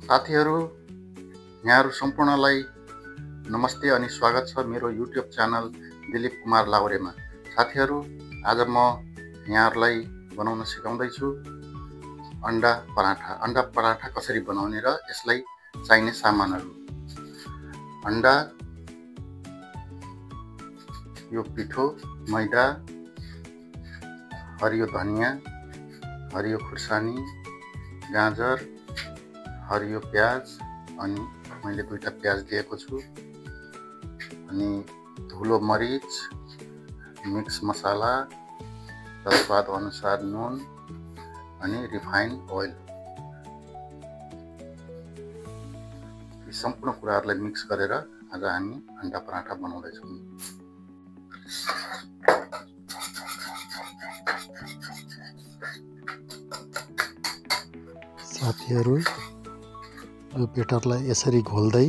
साथीहरू, यहाँहरू सम्पूर्णलाई नमस्ते अनि स्वागत छ मेरो युट्युब च्यानल दिलीप कुमार लाउरेमा। साथीहरू, आज म यहाँहरूलाई बनाउन सिकाउँदैछु अन्डा पराठा। अन्डा पराठा कसरी बनाउने र यसलाई चाहिने सामानहरू। अन्डा, यो पिठो, मैदा, हरियो धनिया, हरियो खुर्सानी, गाजर, हरियो प्याज, अनि मैले 2टा प्याज लिएको छु, अनि धुलो मरिच, मिक्स मसाला र स्वाद अनुसार नुन अनि रिफाइन ओइल। यी सम्पूर्ण कुराहरूलाई मिक्स गरेर आज हामी अन्डा पराठा बनाउँदैछौँ। साथीहरू, यो बेटरलाई यसरी घोल्दै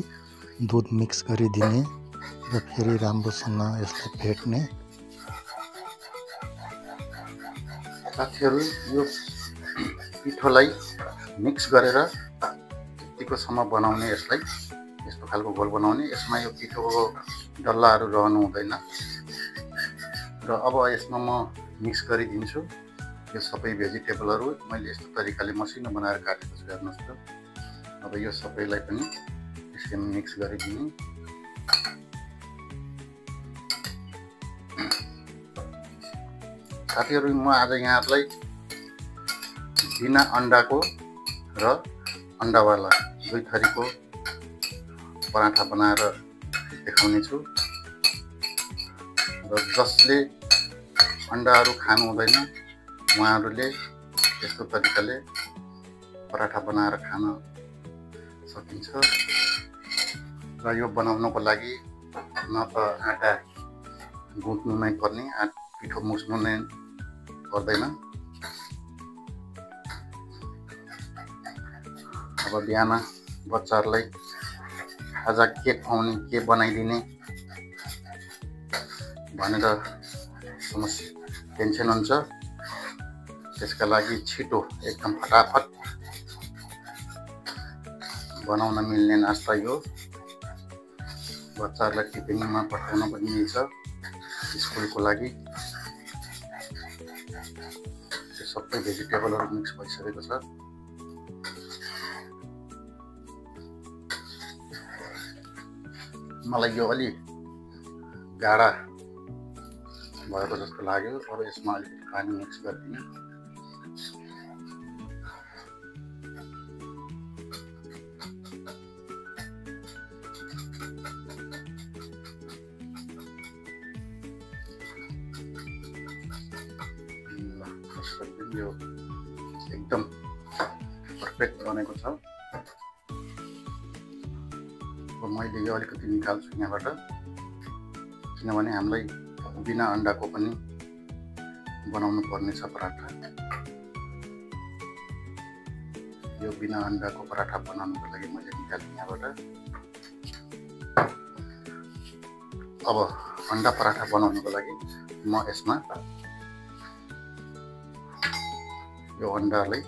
दुध मिक्स गरिदिने र फेरि राम्रोसँग यसलाई फेट्ने। साथीहरू, यो पिठोलाई मिक्स गरेर यतिकोसम्म बनाउने, यसलाई यस्तो खालको घोल बनाउने। यसमा यो पिठोको डल्लाहरू रहनु हुँदैन र अब यसमा म मिक्स गरिदिन्छु यो सबै भेजिटेबलहरू। मैले यस्तो तरिकाले मसिनो बनाएर काटेको छु, हेर्नुहोस् त। अब यो सबैलाई पनि यसरी मिक्स गरिदिने। साथीहरू, म आज यहाँहरूलाई बिना अन्डाको र अन्डावाला दुई थरीको पराठा बनाएर देखाउने छु। र जसले अन्डाहरू खानु हुँदैन उहाँहरूले यस्तो तरिकाले पराठा बनाएर खान सकिन्छ। र यो बनाउनको लागि न त आँटा गुँध्नु नै पर्ने, पिठो मुस्नु नै पर्दैन। अब बिहान बच्चाहरूलाई खाजा के खुवाउने, के बनाइदिने भनेर समस्या टेन्सन हुन्छ। त्यसका लागि छिटो एकदम फटाफट बनाउन मिल्ने नास्ता यो। बच्चाहरूलाई टिफिनमा पठाउन पनि मिल्छ स्कुलको लागि। यो सबै भेजिटेबलहरू मिक्स भइसकेको छ। मलाई यो अलि गाढा भएको जस्तो लाग्यो। अब यसमा अलिकति पानी मिक्स गरिदिने। यो एकदम पर्फेक्ट बनेको छ। मैले यो अलिकति निकाल्छु यहाँबाट, किनभने हामीलाई बिना अन्डाको पनि बनाउनु पर्ने छ पराठा। यो बिना अन्डाको पराठा बनाउनुको लागि मैले निकालेँ यहाँबाट। अब अन्डा पराठा बनाउनुको लागि म यसमा यो अन्डालाई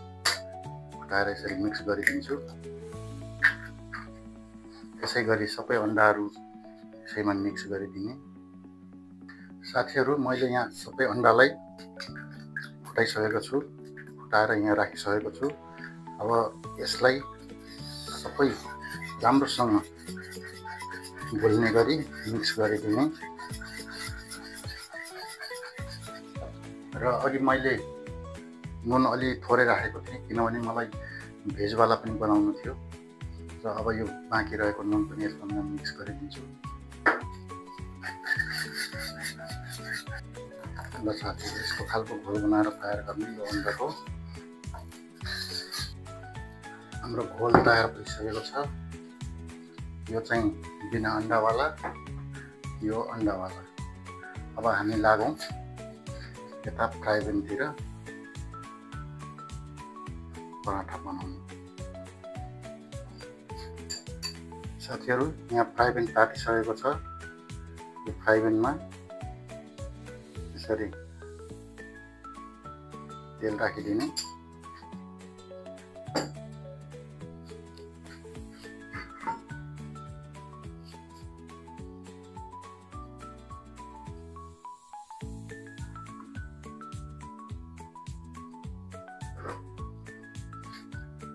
फटाएर यसरी मिक्स गरिदिन्छु। यसै गरी सबै अन्डाहरू यसैमा मिक्स गरिदिने। साथीहरू, मैले यहाँ सबै अन्डालाई फुटाइसकेको छु, फुटाएर यहाँ राखिसकेको छु। अब यसलाई सबै राम्रोसँग घुल्ने गरी मिक्स गरिदिने। र अघि मैले नुन अलि थोरै राखेको थिएँ, किनभने मलाई भेजवाला पनि बनाउनु थियो। र अब यो बाँकी रहेको नुन पनि यसमा म मिक्स गरिदिन्छु। ल साथीहरू, यस्तो खालको घोल बनाएर तयार गर्ने यो अन्डाको। हाम्रो घोल तयार भइसकेको छ। यो चाहिँ बिना अन्डावाला, यो अन्डावाला। अब हामी लागौँ यता फ्राई प्यानतिर पराठा बनाउनु। साथीहरू, यहाँ फ्राई प्यान तातिसकेको छ। यो फ्राई प्यानमा यसरी तेल राखिदिने।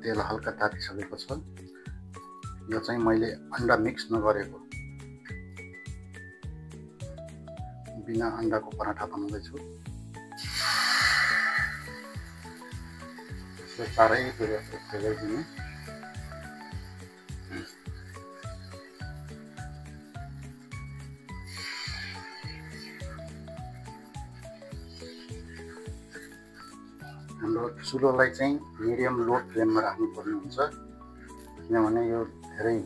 तेल हल्का तातिसकेको छ। यो चाहिँ मैले अन्डा मिक्स नगरेको बिना अन्डाको पराठा बनाउँदैछु। यसलाई चारैतिर फैलाइदिने। हाम्रो चुलोलाई चाहिँ मिडियम लो फ्लेममा राख्नुपर्ने हुन्छ, किनभने यो धेरै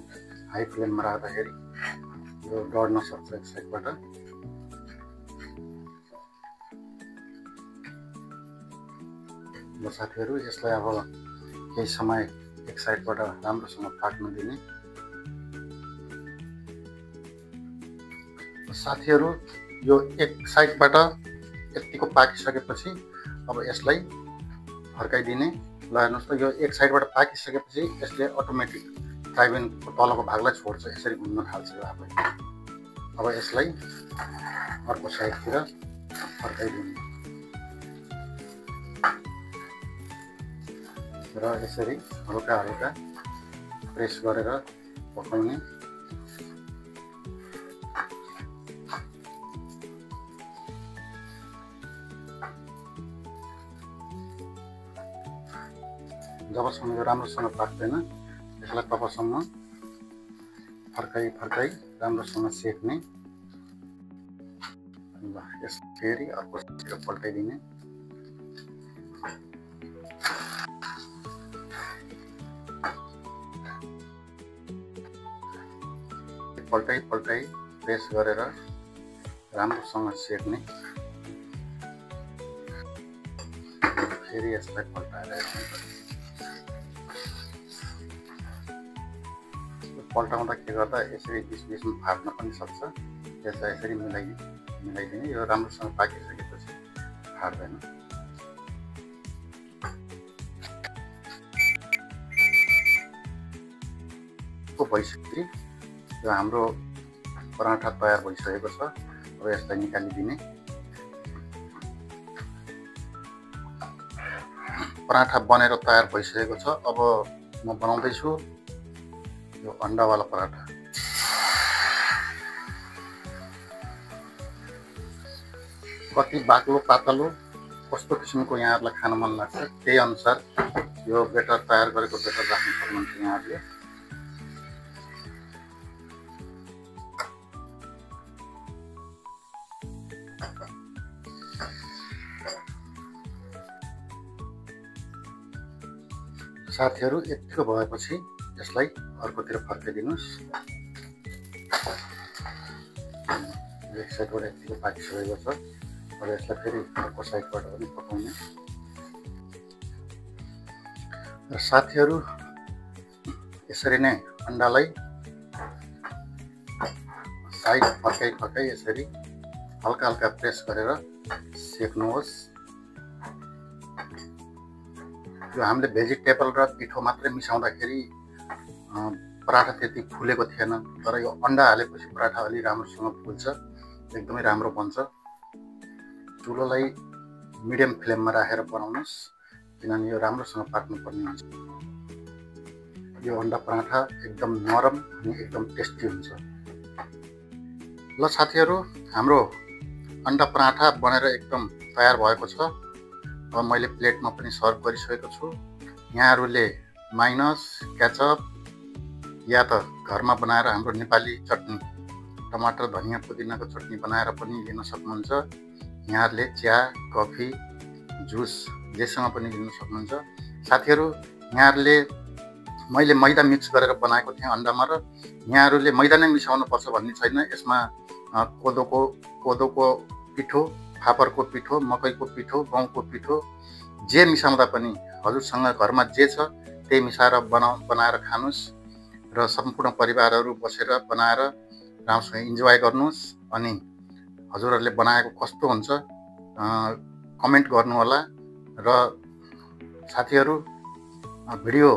हाई फ्लेममा राख्दाखेरि यो डढ्न सक्छ एक साइडबाट। ल साथीहरू, यसलाई अब केही समय एक साइडबाट राम्रोसँग पाक्न दिने। साथीहरू, यो एक साइडबाट यतिको पाकिसकेपछि अब यसलाई फर्काइदिने। ल हेर्नुहोस् त, यो एक साइडबाट पाकिसकेपछि यसले अटोमेटिक फ्राइप्यानको तलको भागलाई छोड्छ, यसरी घुम्न थाल्छ यो आफै। अब यसलाई अर्को साइडतिर फर्काइदिने र यसरी हल्का हल्का प्रेस गरेर पकाउने। जबसम्म यो राम्रोसँग पाक्दैन यसलाई तबसम्म फर्काई राम्रोसँग सेक्ने। ल यस फेरि अर्कोतिर पल्टाइदिने। पल्टाई प्रेस गरेर राम्रोसँग सेक्ने। फेरि यसलाई पल्टाएर पल्टाउँदा के गर्दा यसरी बिचमा फाट्न पनि सक्छ। यसलाई यसरी मिलाइदिने। यो राम्रोसँग पाकिसकेपछि फाट्दैन। भइसक्यो, यो हाम्रो पराठा तयार भइसकेको छ। अब यसलाई निकालिदिने। पराठा बनेर तयार भइसकेको छ। अब म बनाउँदैछु यो अन्डावाला पराठा। कति बाक्लो पातलो कस्तो किसिमको यहाँहरूलाई खान मन लाग्छ त्यही अनुसार यो बेटर तयार गरेको बेटर राख्नु सक्नुहुन्छ यहाँहरूले। साथीहरू, यतिको भएपछि यसलाई अर्कोतिर फर्काइदिनुहोस्। एक साइडबाट यतिको पाकिसकेको छ। अब यसलाई फेरि अर्को साइडबाट पनि पकाउने। र साथीहरू, यसरी नै अन्डालाई साइड फर्काई यसरी हल्का हल्का प्रेस गरेर सेक्नुहोस्। यो हामीले भेजिटेबल र पिठो मात्रै मिसाउँदाखेरि पराठा त्यति फुलेको थिएन, तर यो अन्डा हालेपछि पराठा अलि राम्रोसँग फुल्छ, एकदमै राम्रो बन्छ। चुलोलाई मिडियम फ्लेममा राखेर बनाउनुहोस्, किनभने यो राम्रोसँग पाक्नुपर्ने हुन्छ। यो अन्डा पराठा एकदम नरम अनि एकदम टेस्टी हुन्छ। ल साथीहरू, हाम्रो अन्डा पराठा बनेर एकदम तयार भएको छ। अब मैले प्लेटमा पनि सर्भ गरिसकेको छु। यहाँहरूले माइनस, केचप या त घरमा बनाएर हाम्रो नेपाली चटनी टमाटर धनियाँ पुदिनाको चटनी बनाएर पनि लिन सक्नुहुन्छ। यहाँहरूले चिया, कफी, जुस जेसँग पनि लिन सक्नुहुन्छ। साथीहरू, यहाँहरूले मैले मैदा मिक्स गरेर बनाएको थिएँ अन्डामा, र यहाँहरूले मैदा नै मिसाउनुपर्छ भन्ने छैन। यसमा कोदोको पिठो, फापरको पिठो, मकैको पिठो, गहुँको पिठो जे मिसाउँदा पनि हजुरसँग घरमा जे छ त्यही मिसाएर बनाएर खानुहोस् र सम्पूर्ण परिवारहरू बसेर बनाएर राम्रोसँग इन्जोय गर्नुहोस्। अनि हजुरहरूले बनाएको कस्तो हुन्छ कमेन्ट गर्नुहोला। र साथीहरू, भिडियो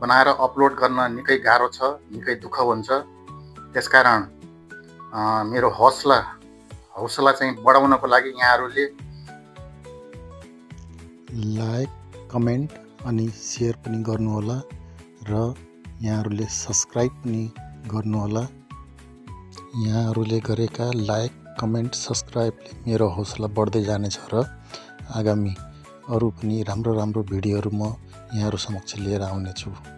बनाएर अपलोड गर्न निकै गाह्रो छ, निकै दुःख हुन्छ। त्यसकारण मेरो हौसला चाहिँ बढाउनको लागि यहाँहरूले लाइक, कमेन्ट अनि सेयर पनि गर्नुहोला र यहाँहरूले सब्स्क्राइब पनि गर्नुहोला। यहाँहरूले गरेका लाइक, कमेन्ट, सब्स्क्राइबले मेरो हौसला बढ्दै जानेछ र आगामी अरू पनि राम्रो भिडियोहरू म यहाँहरू समक्ष लिएर आउनेछु।